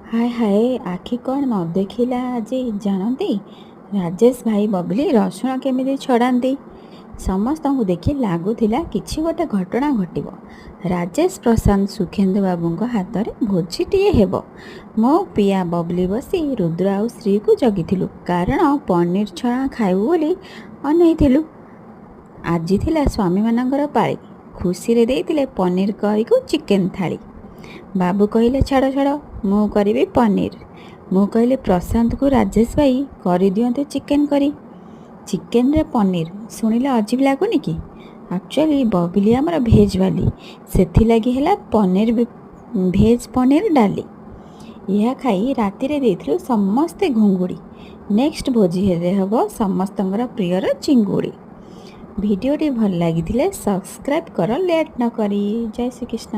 ହାୟ ହାୟ, ଆଖି କ'ଣ ନ ଦେଖିଲା ଆଜି ଜାଣନ୍ତି? ରାଜେଶ ଭାଇ ବବଲି ରସୁଣ କେମିତି ଛଡ଼ାନ୍ତି। ସମସ୍ତଙ୍କୁ ଦେଖି ଲାଗୁଥିଲା କିଛି ଗୋଟେ ଘଟଣା ଘଟିବ। ରାଜେଶ, ପ୍ରଶାନ୍ତ, ସୁଖେନ୍ଦୁ ବାବୁଙ୍କ ହାତରେ ଭୋଜିଟିଏ ହେବ। ମୋ ପିଆ ବବଲି ବସି ରୁଦ୍ର ଆଉ ଶ୍ରୀକୁ ଜଗିଥିଲୁ, କାରଣ ପନିର ଛଣା ଖାଇବୁ ବୋଲି ଅନେଇଥିଲୁ। ଆଜି ଥିଲା ସ୍ୱାମୀମାନଙ୍କର ପାଳି। ଖୁସିରେ ଦେଇଥିଲେ ପନିର କରିକୁ ଚିକେନ ଥାଳି। ବାବୁ କହିଲେ, ଛାଡ଼ ଛାଡ଼, ମୁଁ କରିବି ପନିର। ମୁଁ କହିଲି, ପ୍ରଶାନ୍ତକୁ ରାଜେଶ ଭାଇ କରିଦିଅନ୍ତୁ ଚିକେନ କରି। ଚିକେନରେ ପନିର ଶୁଣିଲେ ଅଜୀବ ଲାଗୁନି କି? ଆକ୍ଚୁଆଲି ବବିଲି ଆମର ଭେଜ୍ ବାଲି, ସେଥିଲାଗି ହେଲା ପନିର, ଭେଜ୍ ପନିର ଡାଲି। ଏହା ଖାଇ ରାତିରେ ଦେଇଥିଲୁ ସମସ୍ତେ ଘୁଙ୍ଗୁଡ଼ି। ନେକ୍ସଟ ଭୋଜି ହେଲେ ହେବ ସମସ୍ତଙ୍କର ପ୍ରିୟର ଚିଙ୍ଗୁଡ଼ି। ଭିଡ଼ିଓଟି ଭଲ ଲାଗିଥିଲେ ସବସ୍କ୍ରାଇବ୍ କର ଲେଟ୍ ନ କରି। ଜୟ ଶ୍ରୀକୃଷ୍ଣ।